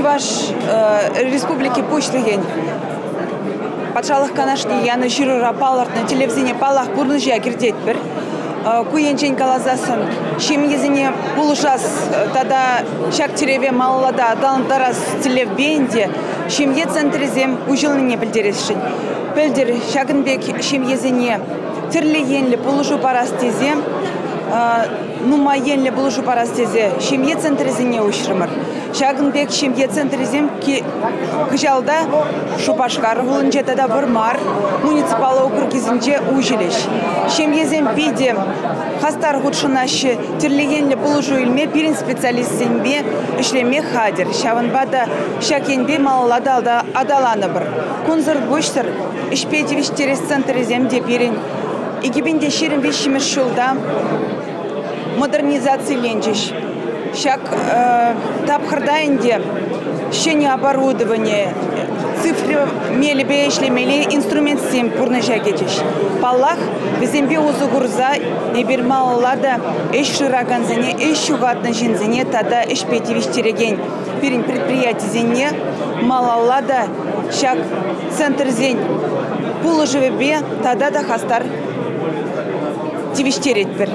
Чӑваш Республики Пуҫлӑхӗн Патшалӑх Канашне янӑ ҫырура палӑртнӑ тӗллевсене паллах пурнӑҫа кӗртетпӗр. Ку енчен каласассӑн ҫемьесене пулӑшас тата ҫак тӗллеве малалла та аталантарас тӗллевпе ӗнтӗ ҫемье центрӗсем уҫӑлнине пӗлтересшӗн. Пӗлтӗр ҫакӑн пек ҫемьесене тӗрлӗ енлӗ пулӑшу парас тесе нумай енлӗ пулӑшу парас тесе ҫемье центрӗсене уҫрӑмӑр. Ҫакӑн пек ҫемье центрӗсем кӑҫалта Шупашкар хулинче тата Вӑрмар муниципаллӑ округӗсенче уҫӑлӗҫ. Ҫемьесем питӗ хастар хутшӑнаҫҫӗ, тӗрлӗ енлӗ пулӑшу илме пирӗн специалистсемпе ӗҫлеме хатӗр. Ҫавӑнпа та ҫак енпе малалла та аталанӑпӑр. Кунсӑр пуҫсӑр ӗҫпе тивӗҫтерес центрӗсем те пирӗн 2023 ҫулта модернизациленчӗҫ. Ҫак тапхӑрта ӗнтӗ ҫӗнӗ оборудовани, цифра мелӗпе ӗҫлемелли инструментсем пурнӑҫа кӗчӗҫ. Паллах, вӗсемпе усӑ курса эпир малалла та ӗҫ шыракансене, ӗҫ ҫухатнӑ ҫынсене тата ӗҫпе тивӗҫтерекен пирӗн предприятисене малалла та ҫак центрсен пулӑшӑвӗпе тата та хастар тивӗҫтеретпӗр.